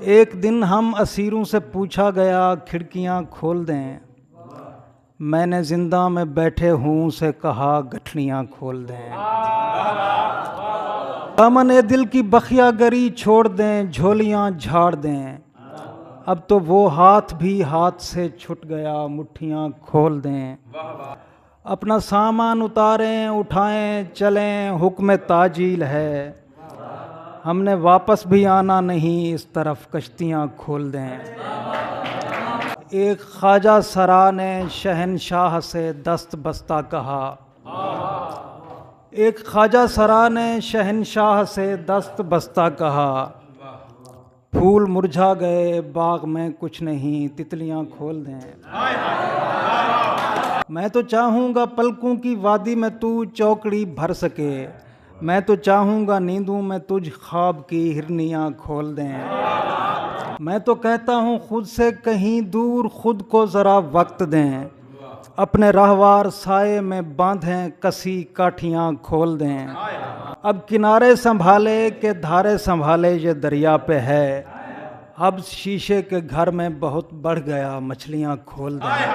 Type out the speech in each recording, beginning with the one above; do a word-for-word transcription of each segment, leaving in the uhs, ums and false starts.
ایک دن ہم اسیروں سے پوچھا گیا، کھڑکیاں کھول دیں۔ میں نے زنداں میں بیٹھے ہوں سے کہا، گٹھڑیاں کھول دیں۔ امن اے دل کی بخیا گری چھوڑ دیں، جھولیاں جھاڑ دیں۔ اب تو وہ ہاتھ بھی ہاتھ سے چھٹ گیا، مٹھیاں کھول دیں۔ اپنا سامان اتاریں، اٹھائیں، چلیں، حکم تعجیل ہے۔ ہم نے واپس بھی آنا نہیں، اس طرف کشتیاں کھول دیں۔ ایک خواجہ سرا نے شہنشاہ سے دست بستہ کہا۔ ایک خواجہ سرا نے شہنشاہ سے دست بستہ کہا۔ پھول مرجھا گئے، باغ میں کچھ نہیں، تتلیاں کھول دیں۔ میں تو چاہوں گا پلکوں کی وادی میں تو چوکڑی بھر سکے۔ میں تو چاہوں گا نیندوں میں تجھ، خواب کی ہرنیاں کھول دیں۔ میں تو کہتا ہوں خود سے کہیں دور، خود کو ذرا وقت دیں۔ اپنے رہوار سائے میں باندھیں، کسی کاٹھیاں کھول دیں۔ اب کنارے سنبھالے کہ دھارے سنبھالے، یہ دریا پہ ہے۔ اب شیشے کے گھر میں بہت بڑھ گیا، مچھلیاں کھول دیں۔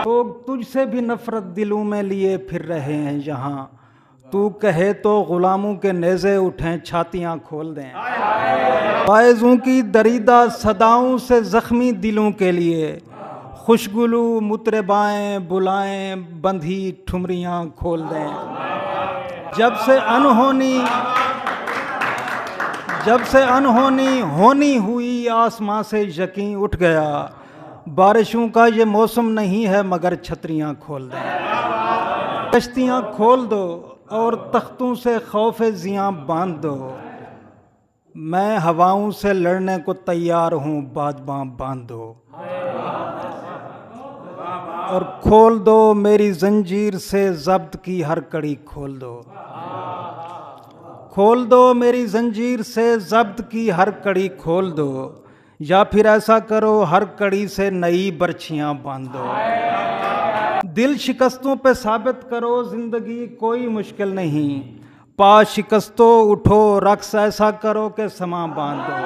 لوگ تجھ سے بھی نفرت دلوں میں لیے پھر رہے ہیں یہاں۔ تو کہے تو غلاموں کے نیزے اٹھیں، چھاتیاں کھول دیں۔ فائزوں کی دریدہ صداؤں سے زخمی دلوں کے لیے خوشگلو مطربائیں بلائیں، بندھی ٹھمریاں کھول دیں۔ جب سے انہونی، جب سے انہونی ہونی ہوئی، آسماں سے یقیں اٹھ گیا۔ بارشوں کا یہ موسم نہیں ہے، مگر چھتریاں کھول دیں۔ کشتیاں کھول دو اور تختوں سے خوف زیاں باندھ دو۔ میں ہواؤں سے لڑنے کو تیار ہوں، بادباں باندھ دو۔ اور کھول دو میری زنجیر سے ضبط کی ہر کڑی، کھول دو۔ کھول دو میری زنجیر سے ضبط کی ہر کڑی، کھول دو۔ یا پھر ایسا کرو، ہر کڑی سے نئی برچھیاں باندھو۔ دل شکستوں پہ ثابت کرو، زندگی کوئی مشکل نہیں۔ پا شکستو اٹھو، رقص ایسا کرو کہ سماں باندھو۔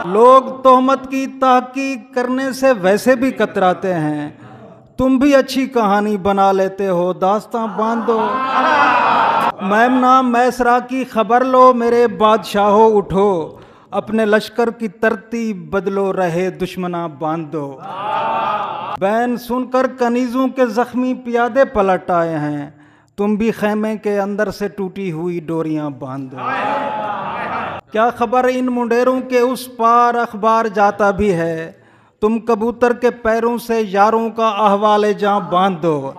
لوگ تہمت کی تحقیق کرنے سے ویسے بھی کتراتے ہیں، تم بھی اچھی کہانی بنا لیتے ہو، داستاں باندھو۔ میمنہ میسرہ کی خبر لو، میرے بادشاہو اٹھو، اپنے لشکر کی ترتیب بدلو، رہے دشمناں باندھو۔ بین سن کر کنیزوں کے زخمی پیادے پلٹ آئے ہیں، تم بھی خیمے کے اندر سے ٹوٹی ہوئی ڈوریاں باندھو۔ کیا خبر ان منڈیروں کے اس پار اخبار جاتا بھی ہے، تم کبوتر کے پیروں سے یاروں کا احوال جاں باندھو۔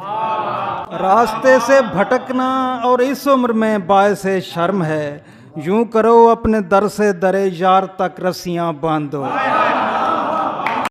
راستے سے بھٹکنا اور اس عمر میں باعث شرم ہے، یوں کرو اپنے در سے در یار تک رسیاں باندھو۔